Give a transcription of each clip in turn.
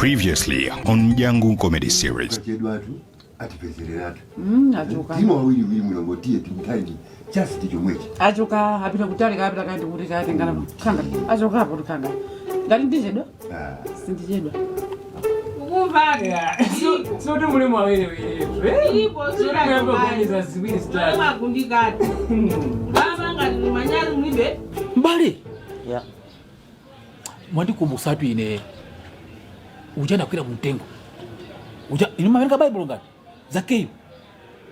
Previously on Dyangu Comedy Series. Kachedwatu atipezereratu. Achoka. Tima wawiri wiri mulongo tiye timthaini chasiti chomwechi. Achoka, apita kutali, kapita kandi kuti katengana khanga achokapo tukhanga ngati ndichedwa. Ah. Sindichedwa. Ukumvaka. Soti muli mwawiriwiri. Ipo. Sotikuganiza ziwiri zitatu. Makundikati. Baba ngati manyazi mulibe. Mbale. Yeah. Mwandikumbusatu ine uja nakwira mumtengo uja ine maverenga Baibulo ngati Zakeyu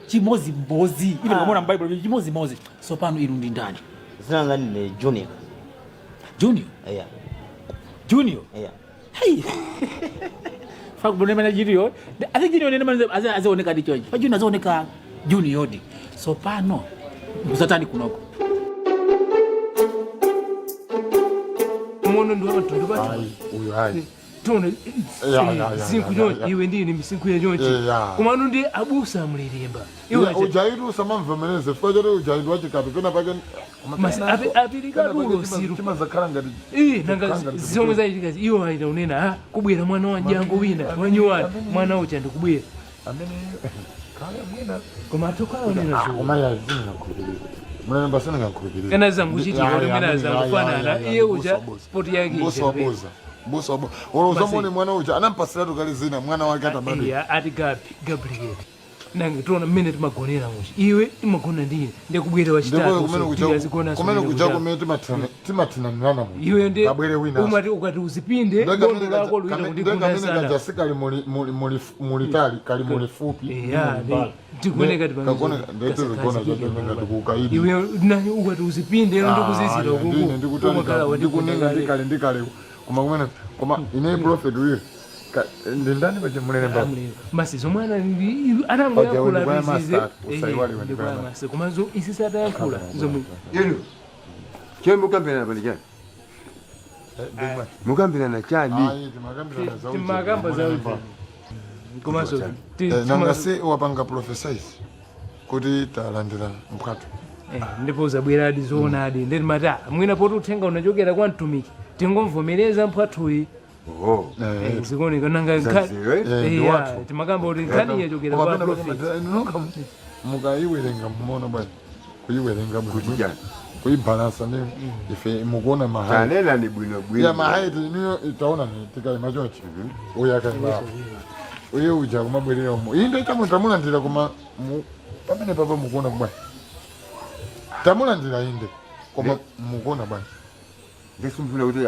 chimozimozi ive ngamona m'Baibulo chimozimozi. Sopano inu ndi ndani? Zina langa ndine Junior. Junior? Yeah. Junior? Yeah. Hey. Fakubonema junior. I think junior nene manze azioneka ndi chonchi. Pa junior azioneka junior di. Sopano muzatani kunoko? Mono ndi wamatundu pathu. Ayi, uyu ayi. Tona. Ya, Misinkhu ya, chonchi. ya. Iwe ndine misinkhu ya chonchi. Ya. Komano ndi abusa mlilimba iwe acha- Ujaitu usamamvomereze chifukwa choti ujaitu wachikapi pena pake. Apirikatulo siru. Chimazakhala ngati Ii, nanga Kanga ndi zomwe zachitika iwo aita unena ha kubwera mwana wa jango wina wanyuwani mwana uja ndikubwera. Amene kale mwina. Koma atokhala unena zo. Koma ya zingakhulupirira mulemba sindingakhulupirira. Kana zanguchitika kuti mwina zangufanana iye uja spoti yake Mbusa ija. waboza, mbusa waboza. Olo uzamone mwana uja anampasiratu kale zina mwana wake atabadwa. Iya, ati Gabi, Gabriel. Nanga tiona mmene timagonera muchi iwe timagona ndine ndikubwera Ndipo wachitatu. kumene kuja kumene kuja kumene timathinanirana mu Iwe ndi abwere wina. Umati ukati uzipinde bondo lako luita kundigunda Kamene sana. kajasi kali mulitali kali mulifupi. Iya, ndikuoneka ti ndetizigona ngati kukaidi. Iwe nani ukati uzipinde ndikuzizira ukuku umakhala wandigunda Ndikunena kale. ndikale ndikale koma kumene koma ine prophet uyu ndindani pachimulelemba. Masi zomwe Oja, anangoyankhula ndikwaya tizize master, usaiwale ndikwaya master. masi komanso isi satayankhula zomwe. Inu chomwe mukambirana pano chani? Mukambirana chani? Ayi, timakambirana za Timakamba za uche. uche. Komanso Nanga si wapanga prophesize kuti talandira mphwatho? Ndipo zabweradi zoonadi. Ndeti mati ah, mwina poti uthenga unachokera kwa mtumiki tingomvomereza mphwathuyi. Oho. Zikuoneka nanga Zanziwe, eh? Ndi Iya, wathu. timakamba kuti nkhani yachokera kwa prophet. Mukaiwerenga mumaona bwanji kuiwerenga? Kuti chani? Kuibalansa ndi ife mukuona mahai. Tanena ni bwino bwino. Ya mahai niyo itaona ni tikaima chonchi uyu akaima uye uja kumabwerera umo iyi ndo chamwe tamulandira koma pamene papa mukuona bwanji tamulandira inde koma mukuona bwanji? Ndisumfuna kuti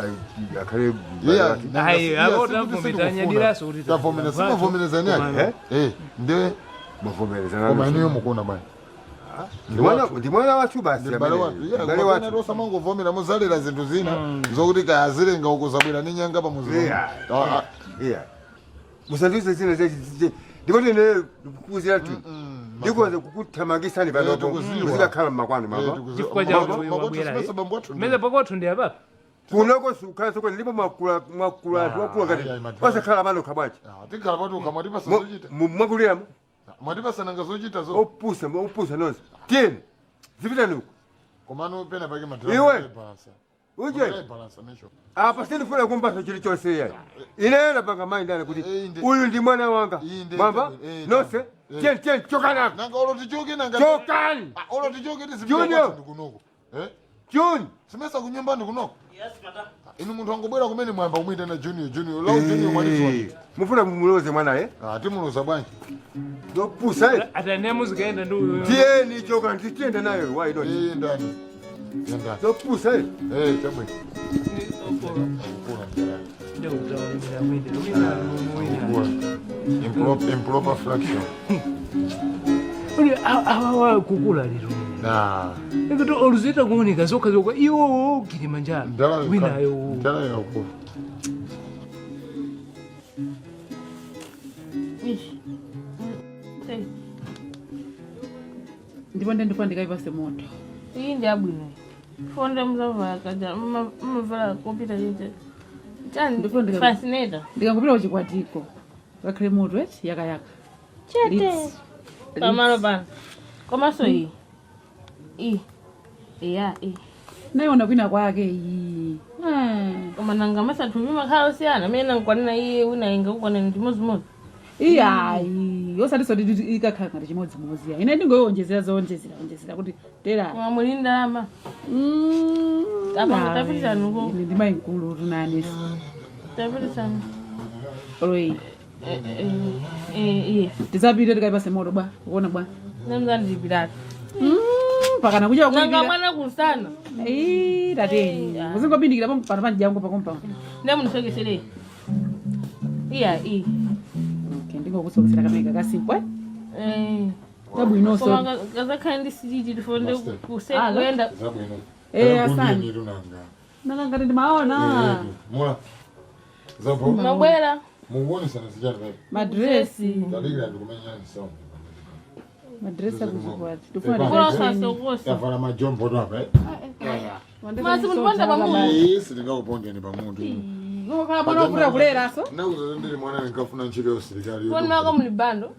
akhale Yeah, Ayi, yeah, apo sikuti tavomera, sitikufuna. tanyadiraso kuti Tavomera, tavomera. simavomerezani Koma- yake nde mavomerezana. Koma iniyo mukuona bwanji? Ndi mwana wathu basi. Ndi m'bale wathu. Amene. M'bale wathu. Osamangovomera muzalera zinthu zina zokuti kayazilenga uko zabwera ni nyanga pamuzi. Yeah. Iya, musandiuze zina zachi ndikoti ine ndikukuuzira tu ndikuweza kukuthamangisani panopo. Tikuziwa. Muzikakhala mmakwanu mama. Chifukwa cha kuti wabwera, eh. Mene pakwathu ndi apapa. Kunoko sukhala soko ndipo mwakula mwakula anthu wakula ngati Ayi, ayi, osakhala pano khabwachi. Tikhala patuka mwatipasa zochita. Mwakuliramo. Mwatipasa nanga zochita zo. Opusa opusa nonse, tiyeni zipitani uko. Komano pena pake. Iwe. Uje. Apa sindifuna kumpasa chilichonse iyayi. Ine napanga mayi ndani kuti uyu ndi mwana wanga mwamba nonse. Tiyeni tiyeni chokani apa. Nanga olo tichoke nanga. Chokani. Olo tichoke. Junior. Tizikunoko. Eh? Juni. Simesa kunyumba ndikunoko. Inu munthu angobwera kumene mwamba umuyitana Junior Junior. Lau Junior mwaliziwa. Mufuna mumuloze mwana eh? Ah, timuloza bwanji? Zopusa eh. Atani muzikaenda ndi uyu. Tiyeni choka tiyende nayo, why not? Eh, ndani. Ndani. Zopusa eh. Eh, chabwe. Improper fraction. Uli awawa kukula lero. Na. Ikuti oluzita kuoneka zokha zokha iwo Kilimanjaro. Ndala Winayo. Ndala yako. Ish. Eh, Ndipo ndendifuna ndikaipase moto. Iyi ndi abwino. Fonde muzavala kaja mumavala kompyuta chete. Chani Ndifuna fascinator. Ndikangopita kuchikwatiko kakhale moto eti yakayaka. Chete. Litz. Pamalo pano. Komanso iyi. Iyi. Iya, iyi. Nayiona kwina kwake iyi. Koma Koma nanga masathupi makhala osiyana amene ankwanira iye wina ingakukwanira chimodzimodzi. Iyayi, osatiso ikakhala ngati chimodzimodzi ya ine ndingoyonjezera zonjezera onjezera kuti tera. Koma muli ndalama. Apa tapitani uko. Ine ndimayinkulu tunanesi. Tapitani. Oloyi. Iye. Tisapite tikayipase moto bwa kuona bwa. Nemzandilipiratu. Pakana kucha Nanga kulipira. mwana kusana. Ii, tateni uzingobindikira pano panjangu pakompa. Ndamunisokesere. Iya iyi. Okay, ndingokusokesera kameka kasimpwe. Eh. Kabwinonso. Koma kazakhale ndi sititi tifonde Master. kuyenda. Zabwino. Eh, asante. Tunanga. Nanga ngati ndimaona. Mula. Zapo. Mabwera. Mukuonesana zichani pale. Madresi. Tadikira ndikumenyani sound. Madresi akuchikwati. Kulosasokosa. Tavala majombo tu apa. Eh. Masi mundiponda pamutu. Eh, sindingakupondeni pamutu. Ngokhala mwana wopita kuleraso. Ndinakuza ndili mwana ndinkafuna ntchito ya usilikali. Foni mako muli bando.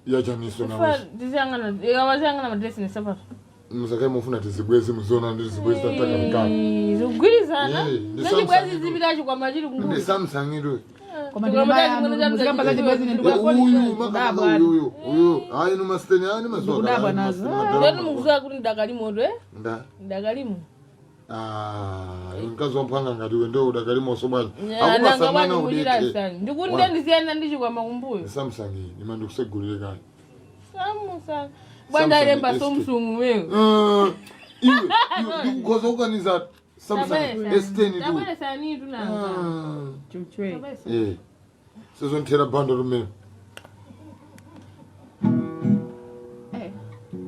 Yachaniso Fa nawe. tiziyang'ana amaziyang'ana madresi nesapato. Musakaye mufuna tizibwezi muzona ndi zibwezi tataka mkaka. Zikugwirizana. Eh, ndi Nachibwezi Samsung. zipita chikwama chili Ndi kumbuyo. Samsung itu. Koma ndimuzikamba za chibwezi Uyu makaka uyu uyu uyu. Ayi numasteni ayi mazuwa. Ndikudabwa nazo. Ndani mukuziwa kuti ndakalimo tu eh? Nda. Ndakalimo. Ah, mkazi wamphanga ngati iwe ndio udakalimoso bwanji. Nanga Akupasa bwanji mwana kuchita udeke. nsani. Ndikuti ndandisiyana ndi chikwama kumbuyo. Samsung iyi nimandikusegulire kale. Samsung. Bwana alemba Samsung SK. Samsung wewe. Eh, iwe iwe ndikukhoza kukaniza Samsung S10 tu. Tabwere tu nanga. Chuchwe. Eh. Sizonthera bando lumene.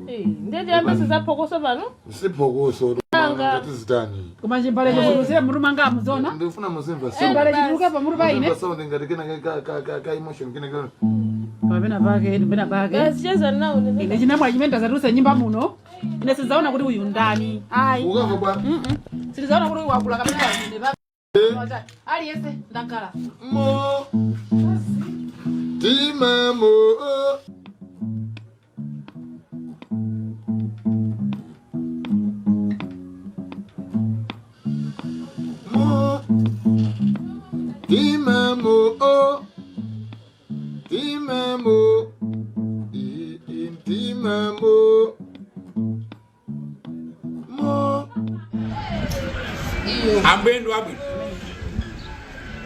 Eh, ndeti ambese zaphokoso pano? Siphokoso Nanga. ngati zitani. Koma chimbale chokutusiya mutu manga muzona. Ndifuna muzimva sound. Chimbale chituluka pamutu pa ine. Muzimva sound ngati kena ka ka ka ka emotion kena kena. Pamene pake, pamene pake. Basi nawo. Ine chinamwa chimene tazatulutsa nyimba muno. Ine sidzaona kuti uyu ndani. Ayi. Ukamva bwa. Sidzaona kuti uyu wakula kapena ine pa. Aliyense ndakhala. Mo. Tima mo. Mo. Tima mo. Tima mo. Tima mo. Mo. Ambwendo abwino.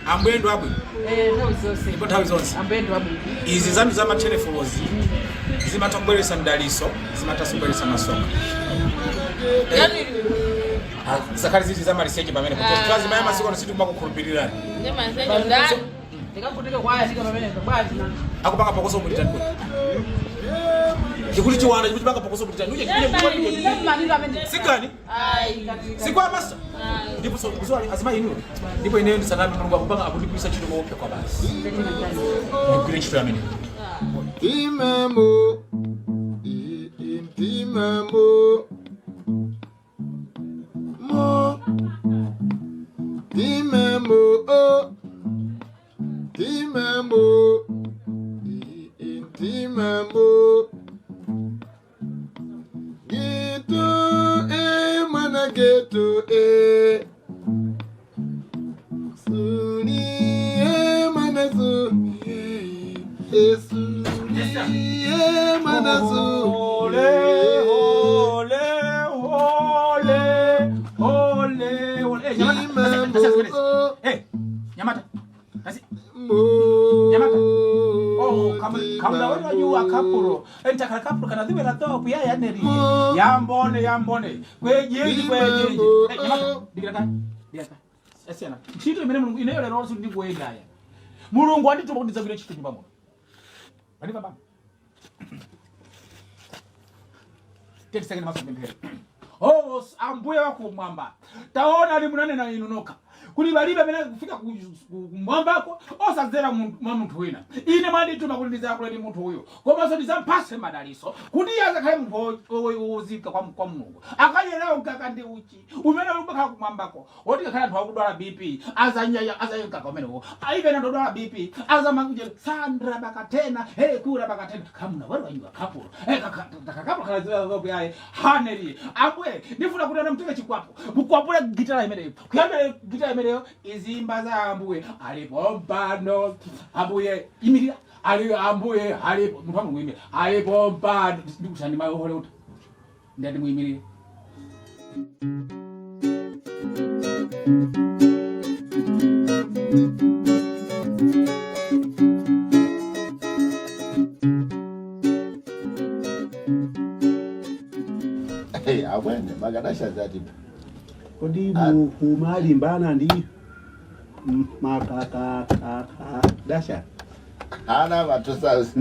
Ambwendo abwino. Eh, nthawi zonse. Ndipo nthawi zonse. Ambwendo abwino. Izi zanu za matelefozi zimatha kubweretsa mdaliso, zimatha kubweretsa masoka. Zakhale zizi za maliseche pamene kuti twazimaya masiku ano sitikumakukhulupirirani. Ndikakutike kwaya tika pamene bwaji na. Akupanga pokoso mulitani kuti. Chikuti chiwanda chikuti panga pokoso mulitani. Uje Manilo amene. Sikani? Sikwa maso. Ndipo so kuzwa azima inu. Ndipo ineyo ndisanami Mulungu akupanga akundigwisa ntchito koopsa kwa basi. Ndigwire ntchito yamene. Tima mo. Tima mo. Mo. Tima mo. Tima mo. Tima mo. Geto e mana geto e. Suri e mana su. E suri e mana su. Ole, ole, ole, ole, ole. Eh, nyamata. Tima mo. Eh, nyamata. Kasi Mo. Nyamata. Oh, kamla wena yuwa kapuro. Entakala kapuro kana dhiwe la topu ya ya neri. Yambone, yambone. Kwejeji, kwejeji. Eh, nyamata. Digira kai. Digira kai. Esiana. Ntchito imene Mulungu ineyo lero lonse ndikuwengaya. Mulungu andituma kuti ndidzagwire ntchito nyumba muno. Pali baba. Tetisakeni maso pemphero. Oh, ambuye wakumwamba. Taona ali munanena inu nokha. Kuti palibe amene kufika kumwambako osadzera mwa munthu wina. Ine mwandituma kuti ndidzakuleni munthu uyu. Komanso ndidzampase madaliso kuti iye azakhale munthu wozika kwa Mulungu. Akanyerawo mkaka ndi uchi umene umakhala kumwambako. Woti ngakhale anthu akudwala BP azanyaya azanye mkaka umenewo. Aive anthu odwala BP azamakuje Sandra bakatena hey kura bakatena kamuna wari wanywa kapuro. Eh kakapuro khala ziwa yaye haneri. Ambuye ndifuna kuti anamteke chikwapo. Mukwapule gitara imeneyo. Kuyambira gitara imeneyo izimba za ambuye alipo mpano ambuye imirira ali ambuye alipo munthu wa Mulungu imirira alipo mpano ndikusani mayo holeuta ndati muyimirire. Hey, awene makadasha zatipa. Kodi mumalimbana ndi makakakakadasha? Ana vatosazi.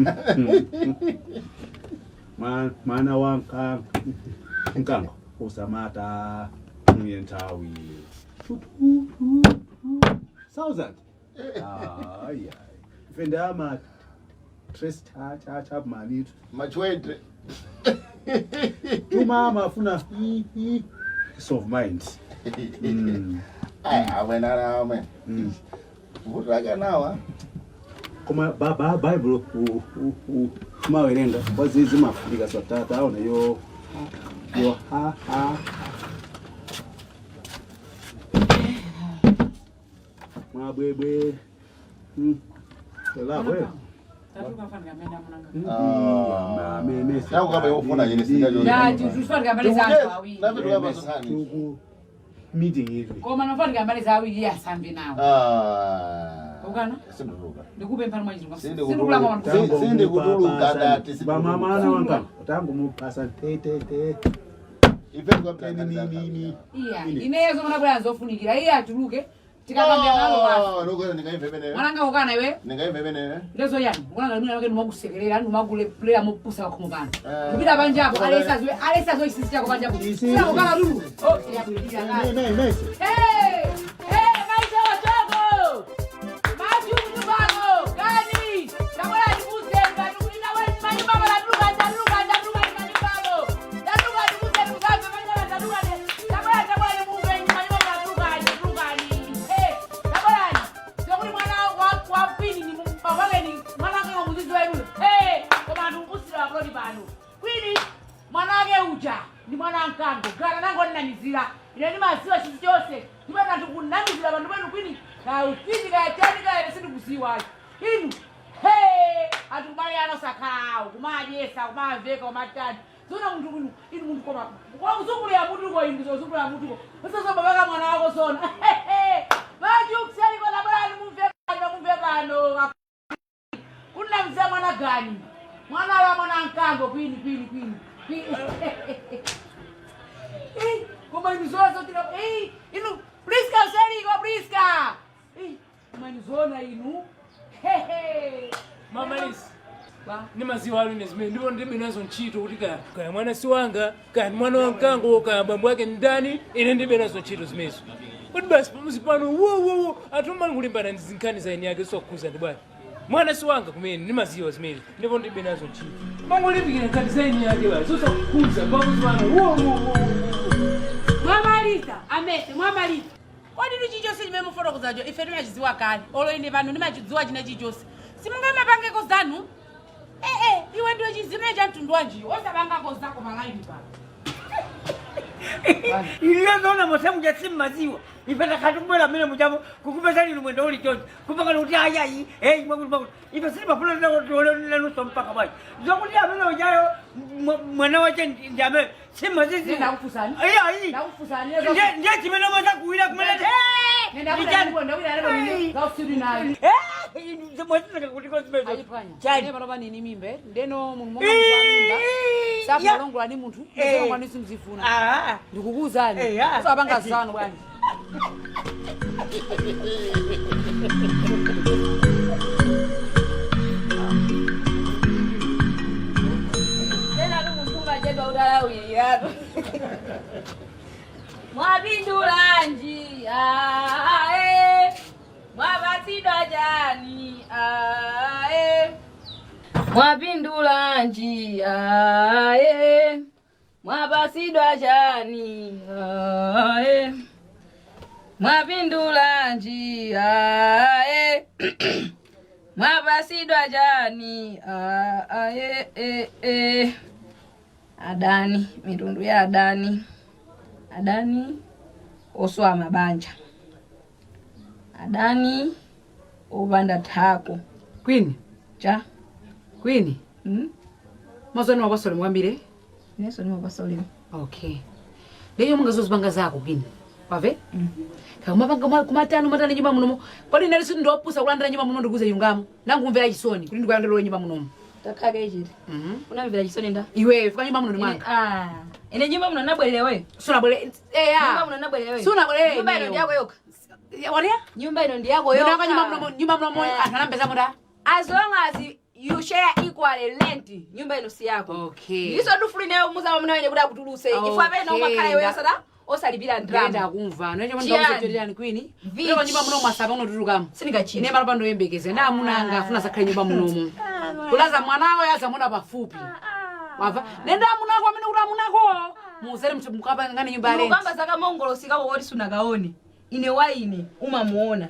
Mwana wa mkango usamata nthawi 2,000. Ayi, ife ndama trace cha cha cha mani machwete chuma amafuna peace of mind. Ai, amwene ana amwene. Vutakanawa. Koma Bible umawerenga wazizi mafurika so tataona yo yo ha ha mwabwebwe labwe. Naku kama yofuna yini singajo. Ndati ufanika mbali za anthu awiri. Nabe tukapasungani. Meeting ili. Koma nofanika mbali za awiri asambe nawo. Ah. Ukana? Sindikutuluka. Ndikupe mphano mwa Sindikutuluka. chizungu. Sindikutuluka dati Bamamana wanka tangu mupasa te te te. Ife ni Iya, ineyo zomwe nabwera nzofunikira. Iye atuluke tikakambira nalo wafa. Nuko ndingaimve pene. Mwananga ukana iwe? Ndingaimve pene. Ndezo yani, ukulanga limwe lake ndimakusekerera, ndimakulephera mopusa pakhomo pano. Kupita panjapo, alesa ziwe chisisi chako panjapo. Sina kukana lulu. Oh, yakuliya kale. Me me. Hey! Hey, maisha wachoko! Machu mnyumbako! Gani? Tabora ndikuse, ndikulinda wewe manyumba balatuluka, ndatuluka, ndatuluka manyumbako. Ndatuluka ndikuse ndikusambe manyumba ndatuluka. Tabora tabora ndikuve manyumba ndatuluka, ndatuluka. Hey, tabora. Zokuti mwana wa wa kwini ni mawake ni mwana wake ngomuzizi wewe. Hey, koma anthu kupusira akuloni pano. Kwini mwana wake uja ndi mwana wamkango gala nango ndinamizira ine ndimaziwa chinthu chonse ndipena ndikunamizira panthu penu kwini kautini kayachani kayene sindikuziwayo inu he anthu kumali ano sakhalawo kumadyesa kumamveka kumatani zona munthu kwinu inu munthu koma kwakuzungulira mutuko inu zozungulira mutuko usazobabaka mwana wako sona majukuseliko labolani mumve pano mumve pano kunamizira mwana gani mwana wa mwana mkango kwini kwini kwini kwini. Eh, koma inu zona zotira eh inu Priska useliko Priska eh koma inu zona inu hehe. Mama Lisi. Ni maziwa alo nezimene ndipo ndilibe nazo ntchito kuti kaya kaya mwana si wanga kaya ndi mwana wa mkango kaya bambo ake ndani ine ndilibe nazo ntchito zimenezo. Kuti basi pamuzi pano wowowo anthu amali kulimbana ndi zinkhani za eni ake zosakhuza ndi bwana. Mwana si wanga kumene ndi maziwa zimene ndipo ndilibe nazo ntchito. Mangolimbikira nkhani za eni ake basi zosakhuza pamuzi pano wowowo. Mwamalisa amese mwamalisa kodi ndi chichonse chimene mufotokozacho ife timachidziwa kale olo ine pano ndimachidziwa china chichonse simungamapangeko zanu ee iwe ndiwe chizimene cha mtundu wanjiyo osapangako zako malaini pano. Iliyozoona mose muja maziwa ife takatubwera mene mujapo kukupesa lino mwendo uli chonse kupangana kuti ayayi eyi mwakuti mwakuti ife silimafunationenuso mpaka bwaji zokuti amene ujayo mwana wache ndi amene simazizi Ndakufusani. iyayi Ndakufusani. ndiye chimene mwazakuwira kumene Ine panopa nini mimbe ndeno munthu monga munthu wa mimba sakulongola ni munthu ndozolongola ni simzifuna ndikukuwuzani usapanga zanu bwanji. Tena kumufunga jedwa udalawiratu. Mwapindulanji ae mwapatsidwa chani ae mwapindulanji ae mwapatsidwa chani ae mwapindulanji ae mwapatsidwa chani ae e, e. Adani mitundu ya adani adani oswa mabanja Adani opanda thako. Queen. Cha. Queen. Mazoni mapasa ulemu kwambiri? Inenso ndimapasa ulemu. Okay. Leyo mungazozipanga zako Queen. Wave? Kakumapanga kumatano matano nyumba munomo. Kodi nali sindi ndopusa kulandira nyumba muno ndikuze yungamo. Nangumvera chisoni kuti ndikulandira nyumba munomo. Takhake ichiti. Unamvera chisoni nda? Iwe fika nyumba muno ndimwanga. Ah. Ine nyumba muno nabwerera wewe. Sunabwere. Eh ya. Nyumba muno nabwerera wewe. Sunabwerere. Nyumba ino ndi yako yokha. Waria? Nyumba ino ndi yako yokha. Ndaka nyumba munomo, nyumba munomo anthu anambeza muda. As long as you share equally rent, nyumba ino si yako. Okay. Iso ndufuli nayo muza wamuna wene kuti akutuluse. Chifukwa pena umakhala iwe yosada osalipira Ndenda ndalama. kumva. Ndicho Chiyani? ndikuzochererani Queen. Lero nyumba muno mwasaba unotulukamo. Sindingachite. Ine malo pano yembekeze. Na amunanga afuna sakhale nyumba munomo. Kulaza mwanawo yazamona pafupi. Wamva? Nenda amunako amene kuti amunako. Muzere mtu mukapangane nyumba ya rent. Ukamba zaka mongolo sikako kuti sunakaone. Ine wa ine umamuona.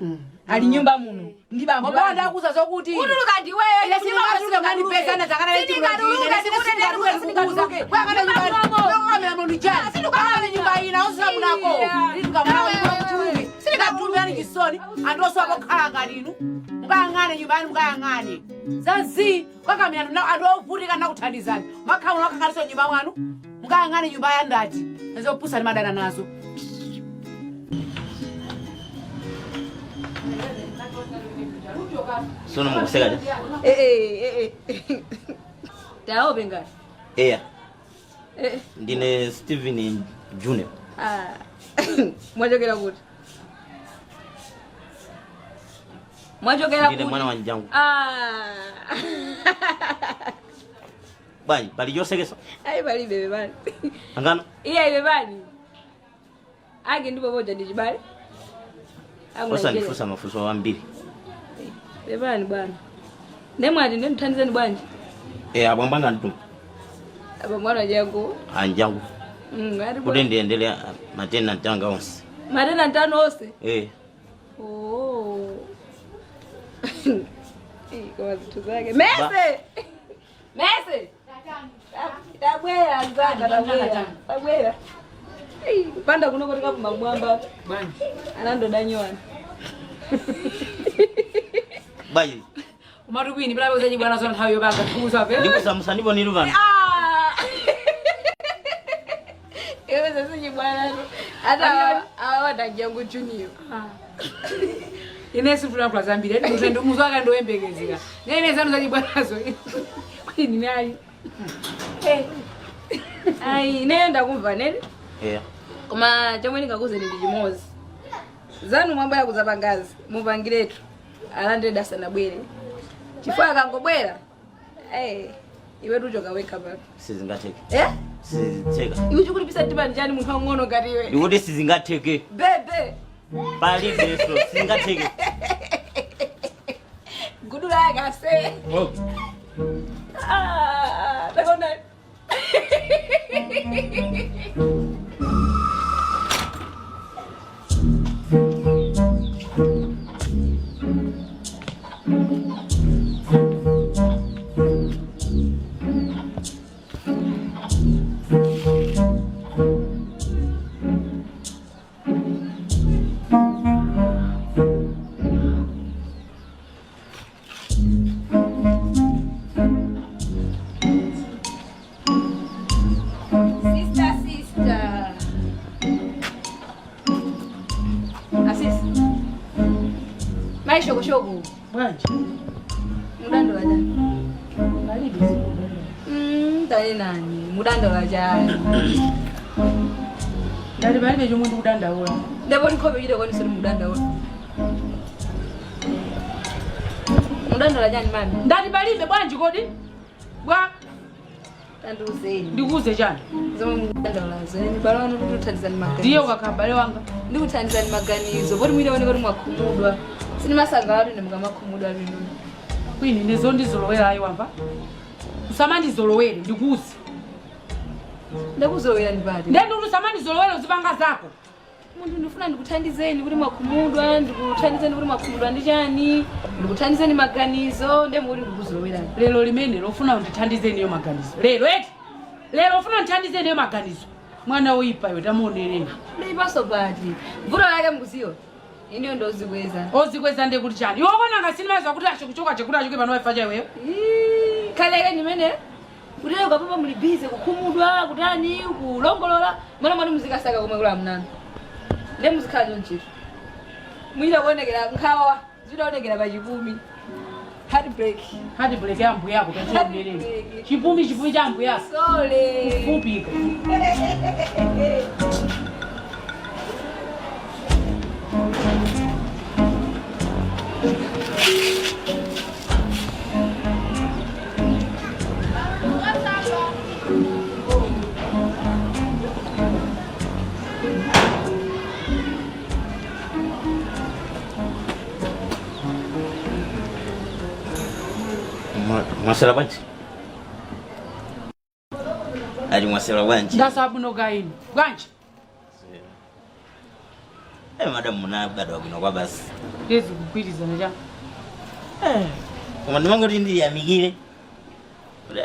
Ali nyumba muno. Ndi bambo. Mabwana ndakuza zokuti. Utuluka ndi wewe. Ine singatuluke ngani pesa na zakana leti Sindingatuluke, sindingatuluke sindingatuluke. Kwakana nyumba. Kwakana nyumba ndi Sindingatuluke nyumba ina osira munako. Ndingatuluke. Sindingatuluke ani chisoni. Anthu oswa kokhala ngati inu. Mukayang'ane nyumba yanu mukayang'ane. Zanzi kwakamira anthu anthu ovutika nakuthandizani. Makhala muno nyumba mwanu. Mukayang'ane nyumba ya ndati. Nzopusa ndi madana nazo. Sono mukuseka ja? Taope ngati. Eya. Ndine Steven Junior. Ah. Mwachokera kuti? Mwachokera Ndine kuti? mwana wa njangu. Ah. Bwanji, pali chosekesa. Ayi palibe bebani. Angano? Iye bebani. Ake ndipo poja ndi chibale. Osandifunsa mafunso ambiri. Bebani bwana. Ndemwati ndimuthandizeni bwanji. Abambo anga ndituma. Apa mwana jangu. Anjangu. Ari Kuti ndiyendere matenanti anga onse. Matenanti anu onse? Oh. Koma zinthu zake. Mese! Mese! Tabwera mzanga tabwera. Tabwera. Kupanda kuno kuti kapuma mwamba. Bwanji. Anandodanyowana. Bwanji. Umati kwini bila uzaji bwana zona nthawi yopanga kuuza pe. Ndikusamusa ndipo nilu pano. Ah! Iwe sasa ni bwana. Hata awa ndajangu junior. Ine sifuna kula zambiri. Mutendo muzwaka ndoyembekezeka. Nene zanu zaji bwanazo. Kwini nayi. Ai, ine ndakumva nene. Eya. Koma chomwe ndingakuuzeni ndi chimodzi. Zanu mwabwera kudzapangazi, mupangiretu. Alandire asanabwere. Chifukwa akangobwera, iwe tuchoka wekha pano. Sizingatheke. Eh? Sizitheka. Iwe chikulipisa mtima njani munthu wang'ono ngati iwe? Ndikuti sizingatheke. Bebe. Palibenso sizingatheke. Gudula yake ase. Ah, takonda. Sister, sister. Asisi. Mai shoko shoko. Bwanji. Mudandola chani? Tali nani? Mudandola chani? Ndali palibe chomwe ndikudandaula. Ndipo nkhope chite koni sili mudandaula. Mudandola chani mami? Ndati palibe bwanji kodi? Bwa. Tandiuzeni. Ndikuuze chani? Zomwe mudandaulazo. Ine bale wanu kuti uthandizani maganizo. Ndiye ukakhala bale wanga. Ndikuthandizani maganizo. Poti mwina oneka kuti mwakhumudwa. Sindimasangalala ine mukamakhumudwa lino. Kwini ndizo ndizolowera ayi wamva. Usamandizolowere ndikuuze. Ndakuzolowera ndi pati. Ndiye ndikuti usamandizolowere uzipanga zako. Munthu ndifuna ndikuthandizeni kuti mwakhumudwa, ndikuthandizeni kuti mwakhumudwa ndi chani, ndikuthandizeni maganizo, ndiye mukuti ndikuzolowerani. Lero limene lofuna undithandizeniyo maganizo. Lero eti. Lero ufuna undithandizeniyo maganizo. Mwana woyipa iwe tamuonerera. Ndiyipanso pati. Vuto lake mukuziwa. Iniyo ndozikweza. Ozikweza ndiye kuti chani? Iwe ukonanga sinimaziwa kuti achikuchoka chekuti achoke pano wifi chaiweyo. Kaleke ndimene kutero kapapa muli bize kukhumudwa kutani kulongolola mwana mwanu muzikasaka komwe kula mnanu nde muzikhala chonchito mwita kuonekera nkhawa zitaonekera pa chipumi heartbreak. Heartbreak ya mbuya yako tachioneleni. Chipumi chipumi cha mbuya yako. Sole. Kufupika. Mwaswera bwanji? Ali mwaswera bwanji? Ndasabunoka inu. Bwanji. Eh, madam munabadwa bwino kwa basi. Ndezi kugwirizana cha. Koma ndimangoti ndiyamikire. Kuti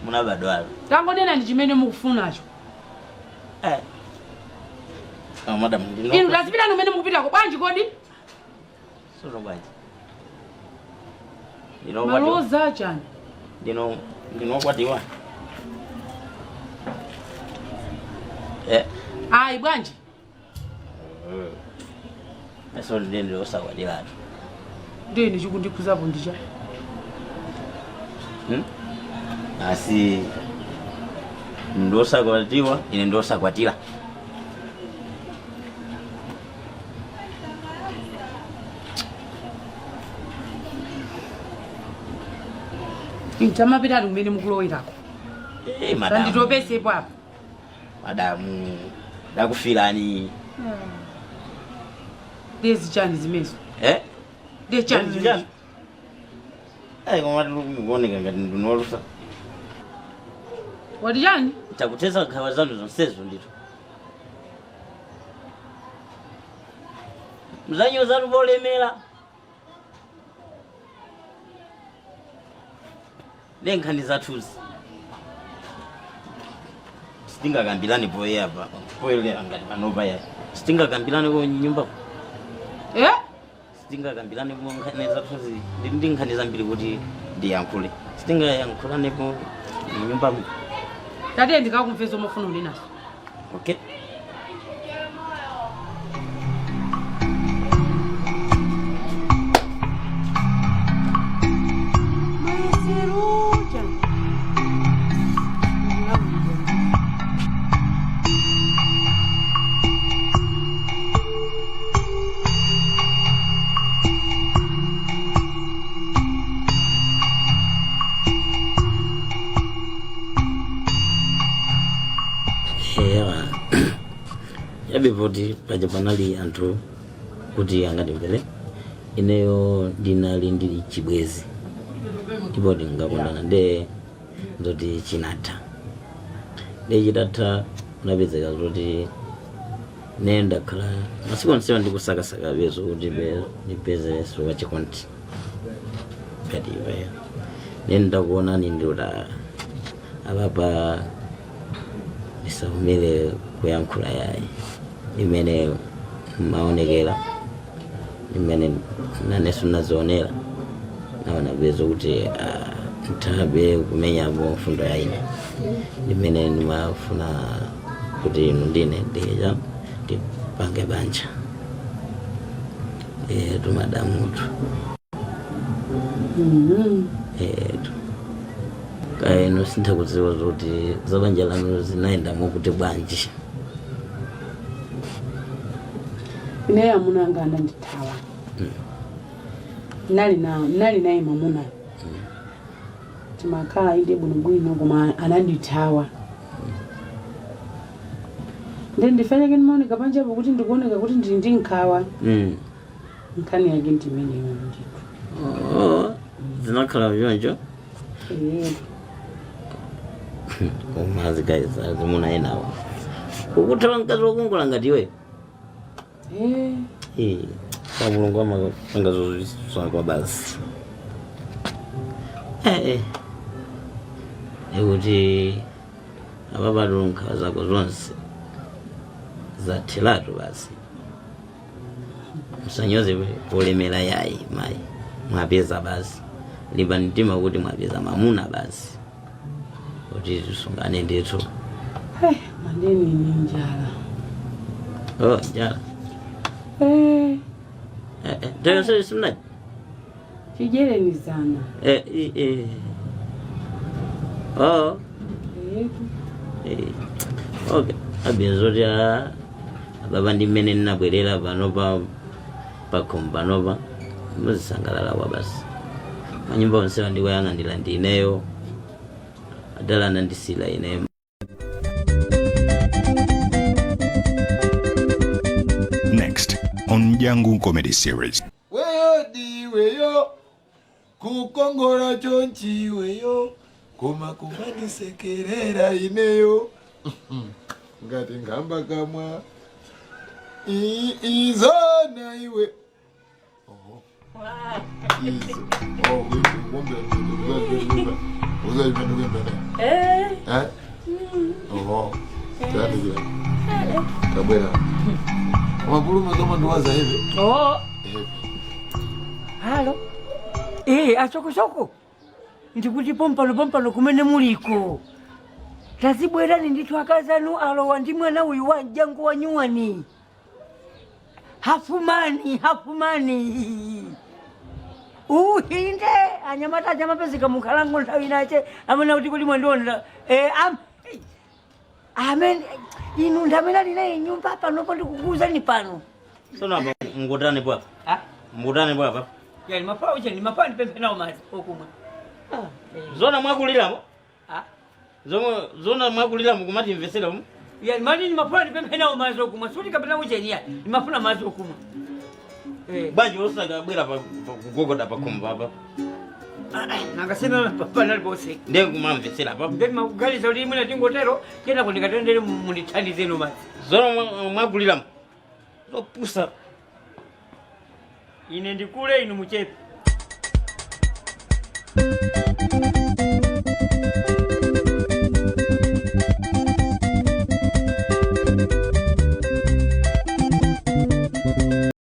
munabadwalo. Tangonena ndi chimene mukufunacho. Oh, madam ndino. Inu tazipitani umene mukupitako bwanji kodi? Sono bwanji. Ndino kwatiwa. Maloza chani. Ndino ndinokwatiwa. Ayi bwanji. So ndiye ndiosakwatiwatu. Ndiye chikundikhuzapo ndicha. Asi ndosakwatiwa ine ndosakwatira. Inu tamapitani kumene mukulowerako. Eh, madam. Sanditopesepo apa. Madam ndakufirani. Ndezi chani zimezo. Eh? Ndiye chani zimezo. Ayi koma tikuoneka ngati ndinolusa. Wati chani? Takuteza nkhawa zanu zonsezo ndithu. Mzanyoza polemera. Ne nkhani zathuzi. Sitingakambirane poyera pa poyera ngati panopa ya. Sitingakambirane ku nyumba. Eh? Sitingakambirane ku nkhani zathuzi. Ndi ndi nkhani zambiri kuti ndiyankhule. Sitingayankhulane ku nyumba. Tatiye ndikakumveza umafuna unenaso. Okay. Mayeserucha. Ewa. Yabe poti paja panali anthu kuti angatimvere ineyo ndinali ndili chibwezi ndipo ndingakondana nde zoti chinatha nde chitatha kunapezeka zoti ne ndakhala masiku onsewa ndikusakasaka bezo kuti ndipezeso wachikondi ngati iweyo ne ndakuonani ndiuta apapa ndisaumire kuyankhula yayi imene maonekera imene naneso nazionera naona bezo kuti nthabe kumenyapo mfundo ya ine imene ndimafuna kuti inu ndine ndikecha ndipange banja etu madamutu etu kaya inu sinthakudziwa zoti za banja lanu zinayendamo kuti bwanji. Ineyo amuna anga anandithawa. Nali naye mamuna. Timakhala inde bwinobwino koma anandithawa. Nde ndifanyake ndimaoneka panjapo kuti ndikuoneka kuti ndili ndi nkhawa. Nkhani yake ndi imeneyo ndithu. Oh, zinakhala choncho. Koma guys azimuna enawo ukuthawa mkazi wokongola ngati iwe. Kwa Mulungu amapanga zozizwa kwa basi. Ekuti apapatu nkhawa zako zonse zatheratu basi. Musanyoze polemera yayi mayi. Mwapeza basi. Limbani mtima kuti mwapeza mamuna basi. Kuti tisungane ndithu. Mandeni ni njala. Oh, njala. Eh, Tero sisi simnaji. chidyereni zana. Eh. Oh. Eh, Okay. Abia zoti ababa ndi mmene ndinabwerera panopa pakhomo panopa muzisangalala kwa basi. Manyumba onsewa ndikuyang'anira ndi ineyo. Adala anandisila ineyo. Next on Jangu Comedy Series. Weyo diweyo kukongola chonchi weyo koma kumandisekerera ineyo ngati ngamba kamwa izona iwe. Oho. Izo. Oh, Eh. Eh? Oho. Tayandikira. Tabwera. Mapuluma kama ndiwaza hivi. Oh. Hivi. Halo. Asokosoku. Ndikuti pompano pompano kumene muliko. Tazibwerani ndithu akazanu alowa ndi mwana uyu wa mjango wa nyuwani. Hafumani, hafumani. Uhinde anyamata anyamapezeka mukhalango nthawi inache amene kuti kuti mwandionera. Amen. Inu ndamene ali naye nyumba panopo ndikukuwuzani pano. Sono apa mukutani po apa? Ah? Mukutani po apa? Yani mafaa ucheni mafaa ndipemphe nawo madzi okumwa. Zona mwakuliramo? Ah? Zomwe zona mwakuliramo kumati mvesera mu? Yani mani ndimafuna ndipemphe nawo madzi okumwa suti kapena ucheni ya ndimafuna madzi okumwa. Bwanji osakabwera pa kugogoda pa khomo papa. Nangasema panali pose. Ndiye kumamvesera papa. Ndiye makuganiza kuti mwina tingotero kena kundikatendere mundithandizeno madzi. Zona mwakuliramo. Zopusa. Ine ndikule inu muchepe.